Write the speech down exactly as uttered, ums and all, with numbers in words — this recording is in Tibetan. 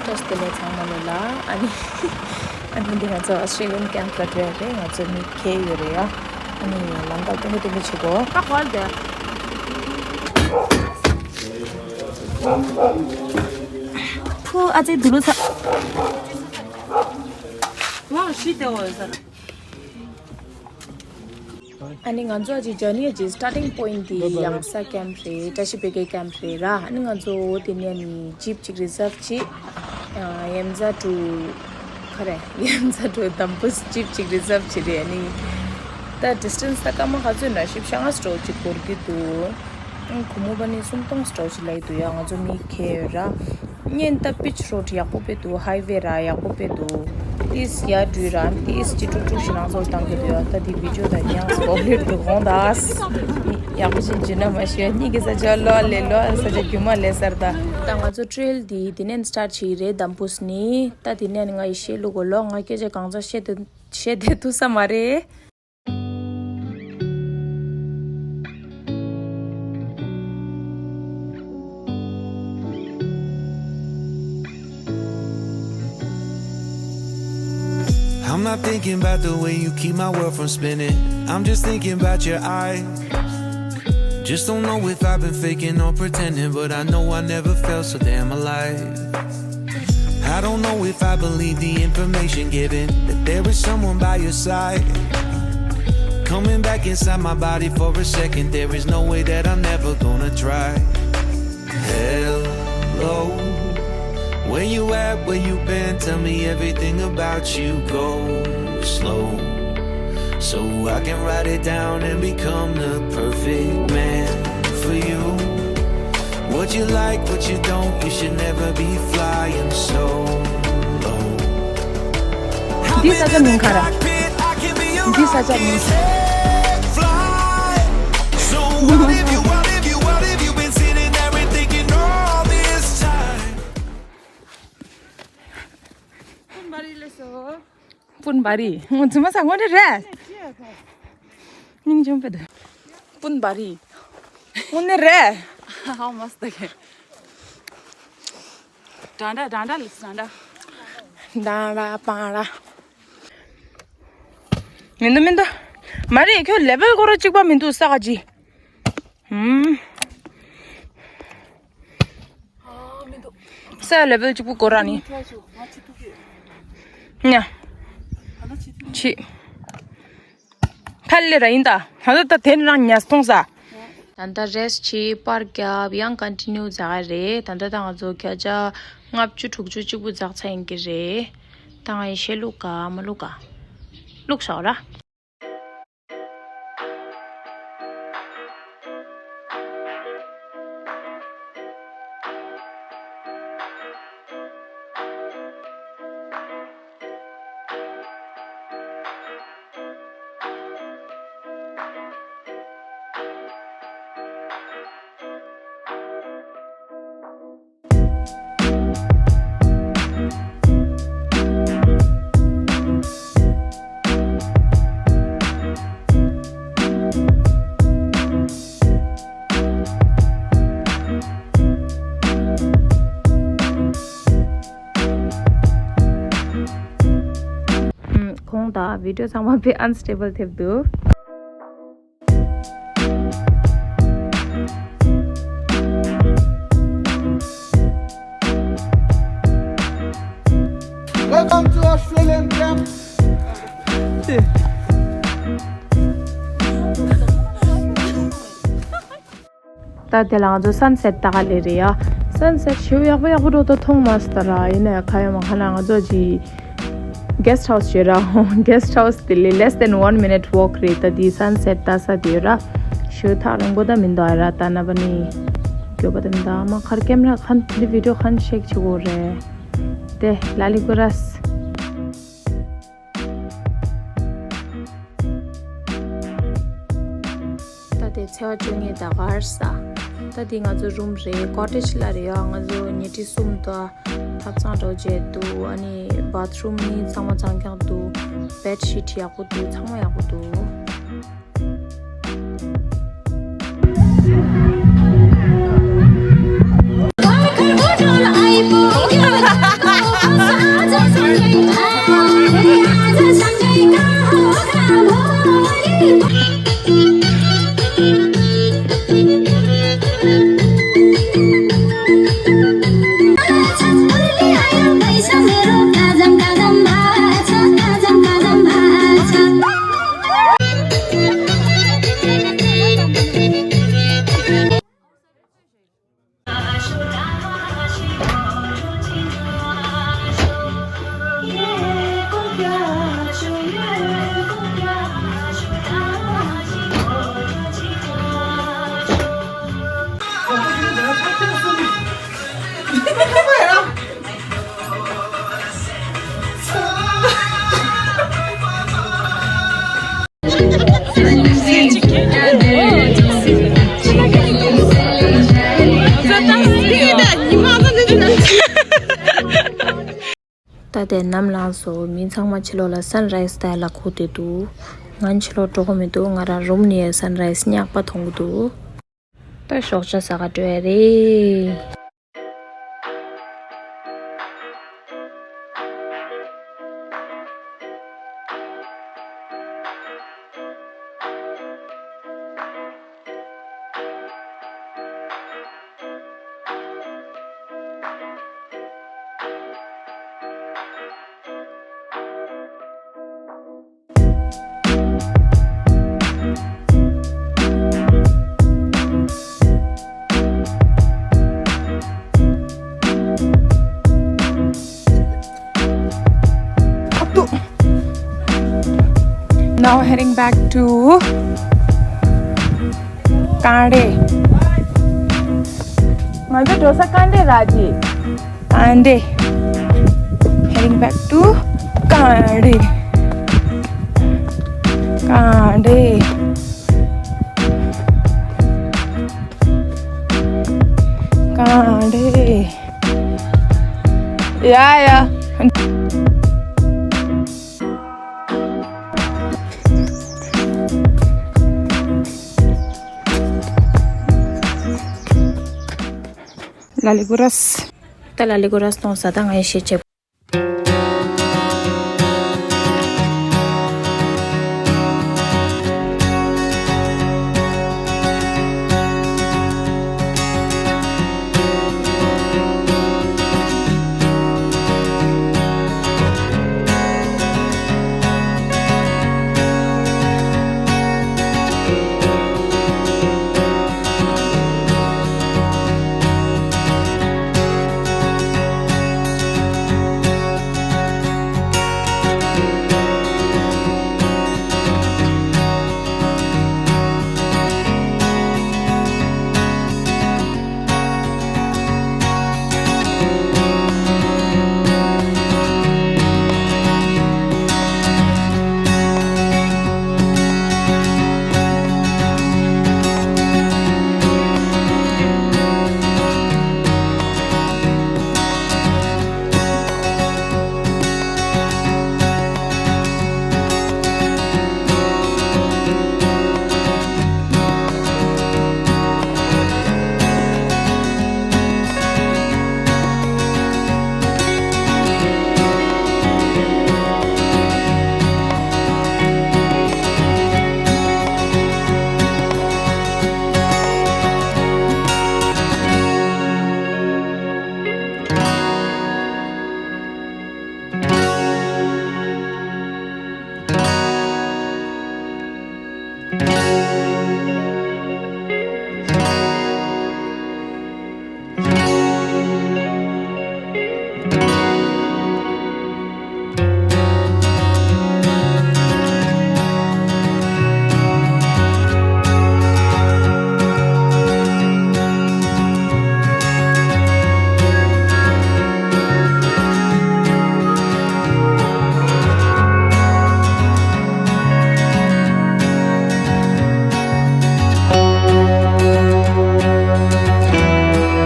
བཀྲ་ཤིས་བདེ་ལེགས་ཚང་མ་ལོ་ལ། ཨ་ནི་ཨ་ནི་འདི་ང་ཚོ་Australian camp ལ་འགྲོ་ཡ་རེད། ང་ཚོ་མི་ཁེ་ཡོད་རེད་ཡ། ཨ་ནི་ལམ་ཁ་སྟོང་གི་སྟོང་གི་བྱེད་དགོས། ད་གོ་ལ་དེ། ཁོ་ཨ་ཙེ་དུ་ལོ་ཚ། ང་ཤི་དེ་འོ་ས། ཨ་ནི་ང་ཚོ་ཨ་ཅི་journey ཨ་ཅི་starting point དེ་ཡང་ས་camp རེད། བཀྲ་ཤིས་བདེ་ལེགས་camp རེད་ར། ཨ་ནི་ང་ཚོ་འོ་དེ་ནས་ནི་jeep ཅིག་reserve བྱེད། ཡ་ཡེམ་ཛ་to ག་རེ་ཡེམ་ཛ་to དམ་པོ་jeep ཅིག་reserve བྱེད་རེད། ཨ་ནི་ད་distance ད་སྐར་མ་ག་ཚོད་ན་བཞི་བཅུ་ཞེ་ལྔ་སྤྲོ་ཅིག་འགོར་གྱི་འདུག་ཨང་། སྒོར་མོ་པ་ནི་སུམ་སྟོང་སྤྲོ་ཅིག་ལ་ཡི་འདུག་ཡ། ང་ཚོ་མི་ཁེ་ཡོད་ར། བརྙན་ད་beach road ཡག་པོ་དཔེ་འདུག highway ར་ཡག་པོ་དཔེ་འདུག་ཏིས་ཡར་འགྲུལ་ར་ཏིས་ཅི་ཀྲུག་ཀྲུག་ཞིག་ནང་ཚོར་བཏང་གི་འདུག་ཡ། ད་འདི་video ད་ཉག་སི་པོབ་ལེར་འདུག་འོང་ད་ཡག་པོ་ཞིག་འཇུ་ན་མ་ཤེས་ཡ། གཉིས་ཀྱི་ས་ཆ་ལོ་ལེ་ལོ་ས་ཆ་རྒྱུ་མ་ལེ་སར་ད། ད་ང་ཚོ་trail འདི་འདི་ནས་start བྱེད་ཀྱི་རེད། དམ་པོ་སི་ནི་ད་འདི་ནས་ང་ཡི་བཤད་ལུགས་གོ་ལོ། ང་སྐད་ཆ་གང་ཚ་བཤད་དེ་བཤད་དེ་ཐུབ་ས་མ་རེད། I'm not thinking about the way you keep my world from spinning. I'm just thinking about your eyes. Just don't know if I've been faking or pretending, but I know I never felt so damn alive. I don't know if I believe the information given that there is someone by your side. Coming back inside my body for a second, there is no way that I'm never gonna try. Hello, where you at, where you been? Tell me everything about you, go slow. So I can write it down and become the perfect man for you. What you like, what you don't, you should never be flying solo. འདི་ས་ཆ་མིང་ག་རེ། འདི་ས་ཆ་མིང་། སྤུན་བ་རི། ངོ་ཚུ་མ་ས་ངོ་རེ་རེད། སྙིང་རྗེ་པོ་འདུག་སྤུན་བ་རི། དངོས་གནས་རེད། ཧ་མ་སྟ་གེ། ཌང་ཌ་ཌང་ཌ་ལི་ཌང་ཌ། ཌང་ཌ་པང་ཌ། མི་འདུག་མི་འདུག་མ་རེད། ཁྱོད་level སྐོར་གཅིག་པ་མི་འདུག་ས་ག་ཅི། ཧུམ། ས་level གཅིག་པུ་སྐོར་ར་ནི། ཉ། ཆི། ཐལ་ལེ་ར་ཡིན་ད། ད་ད་ད་དེ་ནི་རང་ཉ་སྟོང་ས། ད་ད་rest བྱེད་པར་རྒྱབ་ཡང་continue ཛ་ག་རེད། ད་ད་ད་ང་ཚོ་བརྒྱ་ཆ་ལྔ་བཅུ་དྲུག་ཅུ་གཅིག་པུ་འཛག་ཚར་ཡིན་གྱི་རེད། ད་ང་ཡི་བཤད་ལུགས་ག་མ་ལུགས་ག་ལུགས་ཤོག་ར། ཁོང་དང་video ཚང་མ་དཔེ་unstable ཐེབས་འདུག Welcome to Australian camp. ད་དེ་ལ་ང་ཚོ་sunset ལྟ་ག་སླེབས་རེད་ཡ། Sunset ཞེ་པོ་ཡག་པོ་ཡག་པོ་འགྲོ་ད་མཐོང་མ་སོང་ད་ར། ཡིན་ན་ཡང་ག་ཡོད་མ་ག་ན་ང་ཚོ་ཅི་guest house ཞེ་ར། Guest house དེ་ལས་less than one minute walk རེད། ད་དེ་sunset ལྟ་ས་དེ་ཡོད་ར། ཞེ་པོ་ཐག་རིང་པོ་ད་མི་འདུག་ཨ་ར། ད་ན་བ་ནི་མགྱོགས་པ་ད་མི་འདུག་ཨ་མ་གར་camera ཁན་དེ་video ཁན་shake བྱེད་དགོས་རེད། དེ་ལ་ལི་གུ་ར་སི། ད་དེ་ཚེས་པ་བཅོ་ལྔའི་ཟླ་དཀར་ས། ད་དེ་ང་ཚོ་room རེད། cottage ལ་རེད་ཡ། ང་ཚོ་ཉལ་ཁྲི་གསུམ་འདུག་ཐབ་ཚང་འདྲ་བོ་བྱས་འདུག་ཨ་ནི་bathroom ནི་ཚང་མ་ཚང་རྐྱང་འདུག bed sheet ཡག་པོ་འདུག་ཚང་མ་ཡག་པོ་འདུག་ད་དེ་ནམ་ལངས་སོ། མི་ཚང་མ་ཕྱི་ལོགས་ལ་སན་རའི་སི་ལྟ་ལ་ཁུག་བསྡད་འདུག་ང་ཕྱི་ལོགས་འགྲོ་གི་མི་འདུག་ང་རང་རུམ་ནས་སན་རའི་སི་ཉག་པ་མཐོང་གི་འདུག་ད་ཞོགས་ཇ་ཟ་ག་འགྲོ་ཡ་རེད། Now heading back to Kangde. ང་ཚོ་འགྲོ་ས་Kangde རེད། Kangde. Heading back to Kangde. Kangde. Kangde. Yeah, yeah. ལ་ལི་གུ་རས། ད་ལ་ལི་གུ་རས་གཏོང་ས་ད་ང་ཡི་ཤེས་བྱེད།